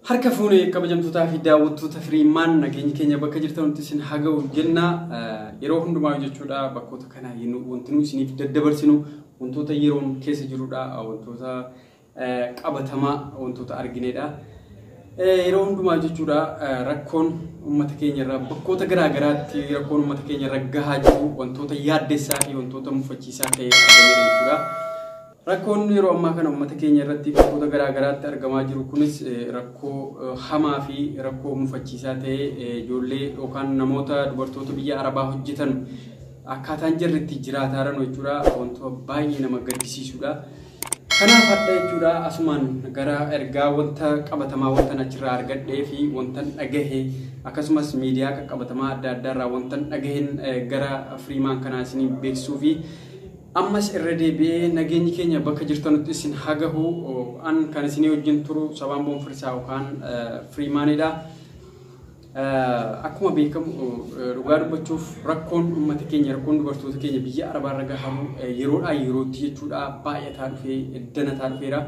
Harka fuunee kabajamtootaa fi daawwattoota Firiimaan, nageenyi keenya bakka jirtanutti isin haa ga'u jenna. Yeroo hundumaa jechuudha, bakkoota kana wanti nu isiniif daddabarsinu wantoota yeroon keessa jirudha, wantoota qabatamaa, wantoota arginedha. Yeroo hundumaa jechuudha, rakkoon uummata keenya irraa bakkoota garaa garaatti rakkoon uummata keenya irra gahaa jiru wantoota yaaddessaa fi wantoota mufachiisaa ta'e argameera jechuudha. Rakkoon yeroo ammaa kana uummata keenya irratti bakkoota garaa garaatti argamaa jiru kunis rakkoo hamaa fi rakkoo mufachiisaa ta'e, ijoollee yookaan namoota dubartoota biyya Arabaa hojjetan akkaataan jarri itti jiraataa jiran jechuudha, wantoota baay'ee nama gaddisiisudha. Kanaaf hadha jechuudha, asumaan gara ergaa wanta qabatamaa wanta achirraa argadhee fi wanta dhagahe, akkasumas miidiyaa qaqqabatamaa adda addaarraa wanta dhagaheen gara Firiimaan kanaa isinii beeksisuu fi ammas irra deebi'ee nageenyi keenya bakka jirtanutti isin haa gahu. An kan isinii wajjin turu Sabaan Boonfirsaa yookaan Firiimaanidha. Akkuma beekamu, dhugaa dubbachuuf, rakkoon uummata keenya, rakkoon dubartoota keenya biyya Arabaarra gahamu yeroodhaa yerootti jechuudha baay'ataa dhufee danataa dhufeera.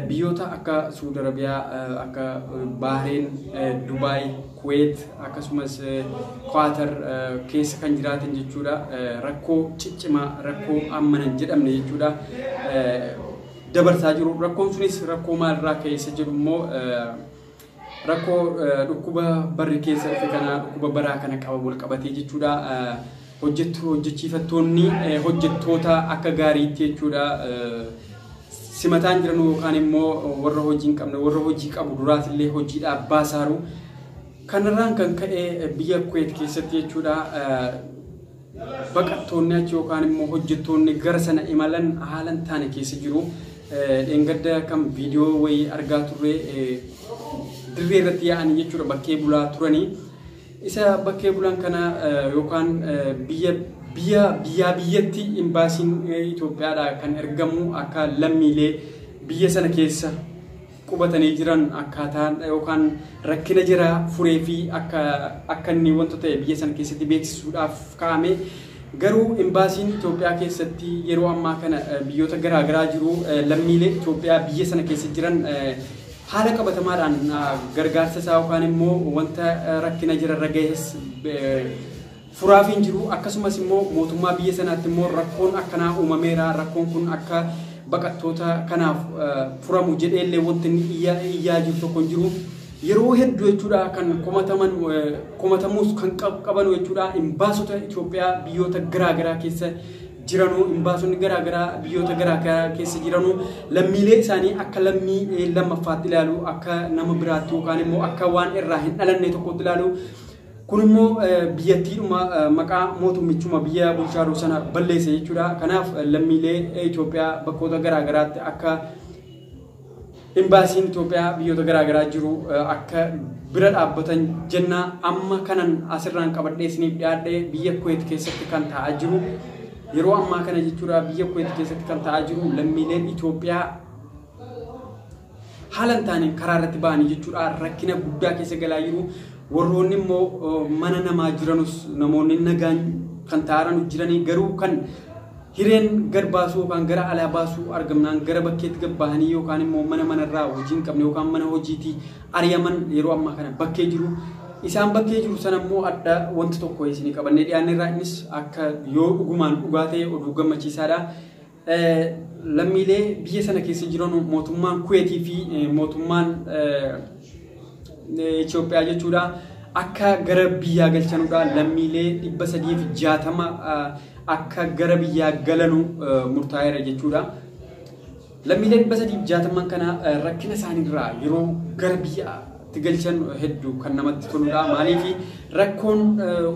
Biyyoota akka Suudi Arabiyaa, akka Baahireen, Dubaay, Kuweet, akkasumas Kwaatar keessa kan jiraatan jechuudha, rakkoo ciccimaa, rakkoo ammana hin jedhamne jechuudha dabarsaa jiru. Rakkoon sunis rakkoo maalirraa keessa jedhu immoo rakkoo dhukkuba barri keessa dhufe kana, dhukkuba baraa kana qaba wal qabatee jechuudha. Hojjechiifattoonni hojjettoota akka gaariitti jechuudha simataan jiran, yookaan immoo warra hojii hin qabne, warra hojii qabu duraatillee hojiidhaaf baasaaru. Kanarraan kan ka'e biyya Kuweet keessatti jechuudha, baqattoonni achi yookaan immoo hojjettoonni gara sana imalan haala hin taane keessa jiru. Dheengadda kan viidiyoo wayii argaa turre, dirree irratti yaa'anii jechuudha bakkee bulaa turanii. Isa bakkee bulan kana yookaan biyya biyya biyyaa biyyatti imbaasiin Itoophiyaadhaa kan ergamu akka lammiilee biyya sana keessa qubatanii jiran akkaataa yookaan rakkina jira furee fi akka inni wanta ta'e biyya sana keessatti beeksisuudhaaf kaa'ame. Garuu imbaasiin Itoophiyaa keessatti yeroo ammaa kana biyyoota garaa garaa jiru lammiilee Itoophiyaa biyya sana keessa jiran haala qabatamaadhaan gargaarsa isaa yookaan immoo wanta rakkina jira irra gahes furaaf hin jiru. Akkasumas immoo mootummaa biyya sanaatti immoo rakkoon akkanaa uumameera, rakkoon kun akka baqattoota kanaaf furamu jedheellee wanti inni iyyaa jiru tokko hin jiru. Yeroo hedduu jechuudha kan komataman, komatamuus kan qabanu jechuudha, imbaasota Itoophiyaa biyyoota garaa garaa keessa jiranuu, imbaasonni garaa garaa biyyoota garaa garaa keessa jiranuu lammiilee isaanii akka lammii lammaffaatti ilaalu, akka nama biraatti yookaan immoo akka waan irraa hin dhalanne tokkotti ilaalu. Kun immoo biyyattiidhuma maqaa mootummichuma biyya bulchaa sana balleessa jechuudha. Kanaaf lammiilee Itoophiyaa bakkoota garaa garaatti akka imbaasiin Itoophiyaa biyyoota garaa garaa jiru akka bira dhaabbatan jenna. Amma kanan asirraan qabadhee isiniif dhiyaadhee biyya Kuweet keessatti kan ta'aa jiru yeroo ammaa kana jechuudha, biyya Kuweet keessatti kan ta'aa jiru lammiileen Itoophiyaa haala hin taaneen karaa irratti ba'anii jechuudha rakkina guddaa keessa galaa jiru. Warroonni immoo mana namaa jiranus, namoonni nagaan kan taa'an jiranii, garuu kan hireen gad baasuu yookaan gara alaa baasuu argamnaan gara bakkeetti gad bahanii yookaan immoo mana manarraa hojii hin qabne yookaan mana hojiitii ari'aman yeroo ammaa kana bakkee jiru. Isaan bakkee jiru sana immoo adda wanti tokko isinii qabannee dhiyaanne irraa, innis akka yoo dhugumaan dhugaa ta'e oduu gammachiisaadha. Lammiilee biyya sana keessa jiran mootummaan Kuweetii fi mootummaan Itoophiyaa jechuudha akka gara biyyaa galchanudha, lammiilee 360 akka gara biyyaa galanu murtaa'eera jechuudha. Lammiilee 360 kana rakkina isaaniirraa yeroo gara biyyaatti galchan hedduu kan namatti toludha. Maaliif rakkoon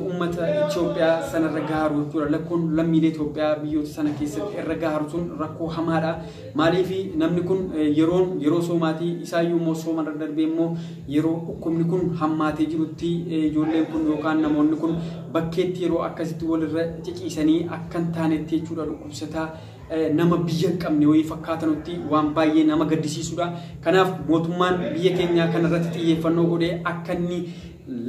uummata Itoophiyaa sanarra gaaru jechuudha. Rakkoon lammiilee Itoophiyaa biyyoota sana keessatti irra gaaru sun rakkoo hamaadha. Maaliif namni kun yeroon yeroo soomaatii, isaayyuu immoo soomarra darbee immoo yeroo dhukkubni kun hammaatee jirutti ijoolleen kun yookaan namoonni kun bakkeetti yeroo akkasitti walirra ciciisanii akka hin taanetti jechuudha dhukkubsataa nama biyya hin qabne wayii fakkaatanutti waan baay'ee nama gaddisiisudha. Kanaaf mootummaan biyya keenyaa kanarratti xiyyeeffannoo godhee akka inni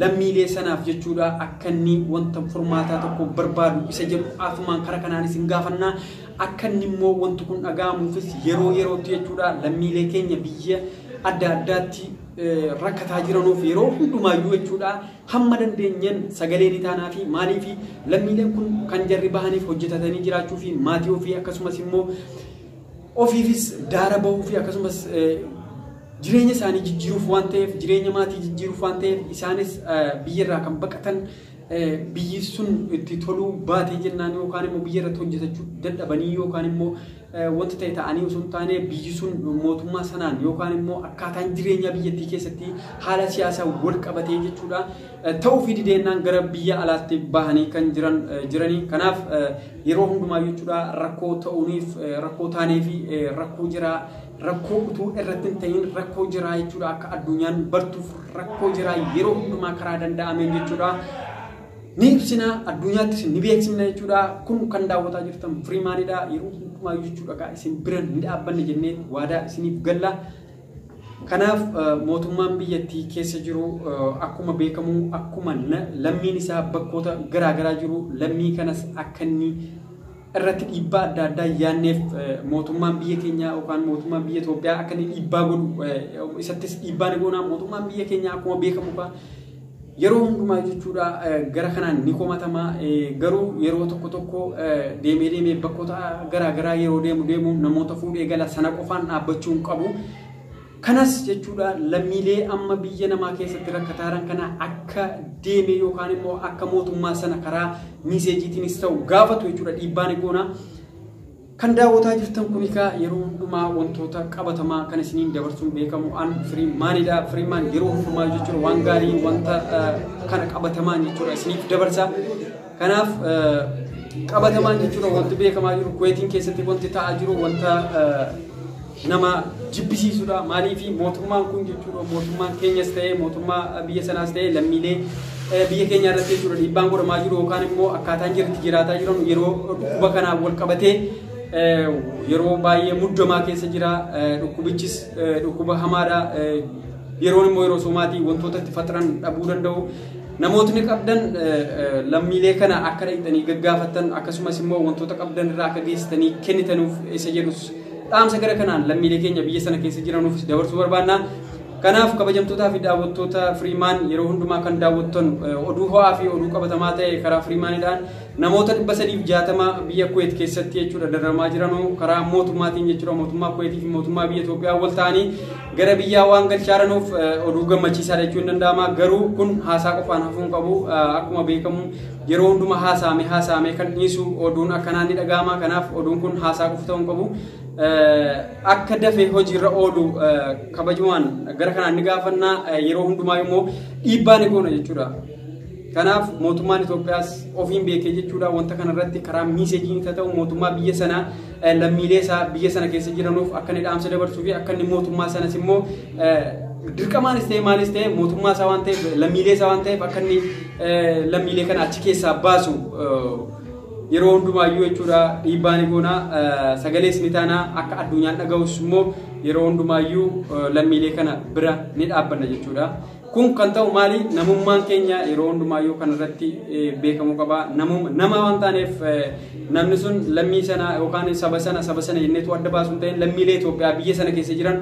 lammiilee sanaaf jechuudha akka inni wanta furmaataa tokko barbaadu isa jedhu asumaan karaa kanaanis hin gaafannaa. Akka inni immoo wanti kun dhaga'amuufis yeroo yerootti jechuudha lammiilee keenya biyya adda addaatti rakkataa jiranuuf yeroo hundumaayyuu jechuudha hamma dandeenyeen sagalee ni taanaa fi maalii fi lammiileen kun kan jarri bahaniif hojjetatanii jiraachuu fi maatii ofii akkasumas immoo ofiifis daara bahuu fi akkasumas jireenya isaanii jijjiiruuf waan ta'eef, jireenya maatii jijjiiruuf waan ta'eef, isaanis biyyarraa kan baqatan biyyi sun itti toluu baatee jennaan yookaan immoo biyya irratti hojjetachuu dadhabanii yookaan immoo wanta ta'e ta'anii osoo hin taane, biyyi sun mootummaa sanaan yookaan immoo akkaataan jireenya biyyattii keessatti haala siyaasaa wal qabatee jechuudha ta'uu fi dideennaan gara biyya alaatti bahanii kan jiran jiranii. Kanaaf yeroo hundumaa jechuudha rakkoo ta'uuniif rakkoo taanee fi rakkoo jiraa, rakkoo utuu irratti hin ta'in rakkoo jiraa jechuudha, akka addunyaan bartuuf rakkoo jiraa yeroo hundumaa karaa danda'ameen jechuudha ni ibsina, addunyaattis ni beeksifna jechuudha. Kun kan daawwataa jirtan Firiimaanidha. Yeroo hundumaa jechuudha isin bira ni dhaabbanne jennee waadaa isiniif galla. Kanaaf mootummaan biyyattii keessa jiru akkuma beekamu, akkuma lammiin isaa bakkoota garaagaraa jiru, lammii kanas akka inni irratti dhiibbaa adda addaa yaanneef, mootummaan biyya keenyaa yookaan mootummaan biyya Itoophiyaa akka inni dhiibbaa godhu isattis dhiibbaa ni goona. Mootummaan biyya keenyaa akkuma beekamu yeroo hundumaa jechuudha gara kanaan ni komatama, garuu yeroo tokko tokko deemee deemee bakkoota garaagaraa yeroo deemu deemu namoota fuudhee gala, sana qofaan dhaabbachuu hin qabu. Kanas jechuudha lammiilee amma biyya namaa keessatti rakkataaran kana akka deeme yookaan immoo akka mootummaa sana karaa miiseejiitiinis ta'u gaafatu jechuudha dhiibbaa ni goona. Kan daawwataa jirtan kun egaa yeroo hundumaa wantoota qabatamaa kan isiniin dabarsuun beekamu an Firiimaanidha. Firiimaan yeroo hundumaa jechuudha waan gaarii wanta kana qabatamaan jechuudha isiniif dabarsa. Kanaaf qabatamaan jechuudha wanti beekamaa jiru, Kuweetiin keessatti wanti ta'aa jiru wanta nama jibbisiisudha. Maaliif mootummaan kun jechuudha, mootummaan keenyas ta'ee mootummaa biyya sanaas ta'ee, lammiilee biyya keenya irratti jechuudha dhiibbaan godhamaa jiru yookaan immoo akkaataan jirti jiraataa jiran yeroo dhukkuba kanaan wal qabatee yeroo baay'ee muddamaa keessa jira. Dhukkubichis dhukkuba hamaadha. Yeroon immoo yeroo soomaatii wantoota itti faxaran dhabuu danda'u. Namootni qabdan lammiilee kana akka dhaqxanii gaggaafattan, akkasumas immoo wantoota qabdan irraa akka geessitanii kennitanuuf isa jedhus dhaamsa gara kanaan lammiilee keenya biyya sana keessa jiranuuf dabarsuu barbaanna. Kanaaf kabajamtootaa fi daawwattoota Firiimaan, yeroo hundumaa kan daawwattan oduu ho'aa fi oduu qabatamaa ta'e karaa Firiimaanidhaan namoota 360 biyya Kuweet keessatti jechuudha dararamaa jiranu karaa mootummaatiin jechuudha mootummaa Kuweetii fi mootummaa biyya Itoophiyaa wal ta'anii gara biyyaa waan galchaaranuuf oduu gammachiisaadha jechuun danda'ama. Garuu kun haasaa qofaan hafuu hin qabu. Akkuma beekamu yeroo hundumaa haasaame haasaame kan dhiisu oduun akkanaa ni dhaga'ama. Kanaaf oduun kun haasaa qofa ta'uu hin qabu. Akka dafee hojiirra oolu kabajumaan gara kanaan ni gaafannaa, yeroo hundumaa immoo dhiibbaa ni goona jechuudha. Kanaaf mootummaan Itoophiyaas ofiin beekee jechuudha wanta kanarratti karaa miiseejiin ta'u mootummaa biyya sanaa lammiilee isaa biyya sana keessa jiranuuf akka inni dhaamsa dabarsuu fi akka inni mootummaa sanas immoo dirqamaanis ta'e maalis ta'e mootummaa isaa waan ta'eef, lammiilee isaa waan ta'eef, akka inni lammiilee kana achi keessaa baasu yeroo hundumaayyuu jechuudha dhiibbaa ni goona, sagalees ni taana, akka addunyaan dhaga'us immoo yeroo hundumaayyuu lammiilee kana bira ni dhaabbanna jechuudha. Kun kan ta'u maali? Namummaan keenya yeroo hundumaayyuu kanarratti beekamuu qaba. Nama waan taaneef namni sun lammii sana yookaan saba sana saba sana jenneetu adda baasuu hin ta'in, lammiilee Itoophiyaa biyya sana keessa jiran,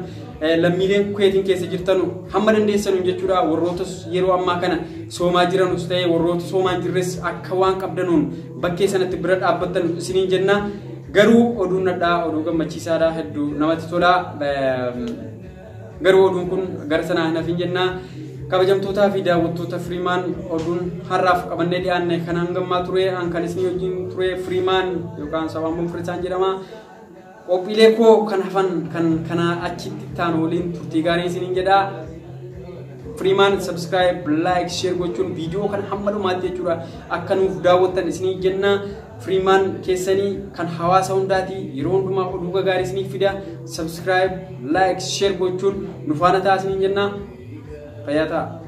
lammiileen Kuweetiin keessa jirtan hamma dandeessanu jechuudha warroota yeroo ammaa kana soomaa jiranus ta'e warroota soomaa hin jirres akka waan qabdanuun bakkee sanatti bira dhaabbattan isiniin jenna. Garuu oduun nadhaa oduu gammachiisaadha, hedduu namatti tola. Garuu oduun kun gara sanaa hin hafin jenna. Kabajamtootaa fi daawwattoota Firiimaan, oduun har'aaf qabannee dhiyaanne kan hangammaa ture. An kan isin wajjin ture Firiimaan yookaan Sabaamboon Firiisaan jedhama. Qophiilee koo kan hafan kan kana achitti ta'an waliin turtii gaarii isiniin jedha. Firiimaan subscribe, like, share gochuun viidiyoo kan hamma dhumaatti jechuudha akka nuuf daawwattan isinii jenna. Firiimaan keessanii kan hawaasa hundaati, yeroo hundumaa oduu gaarii isiniif fida. Subscribe, like, share gochuun nu faana ta'a isiniin jenna. Fayyaa ta'a.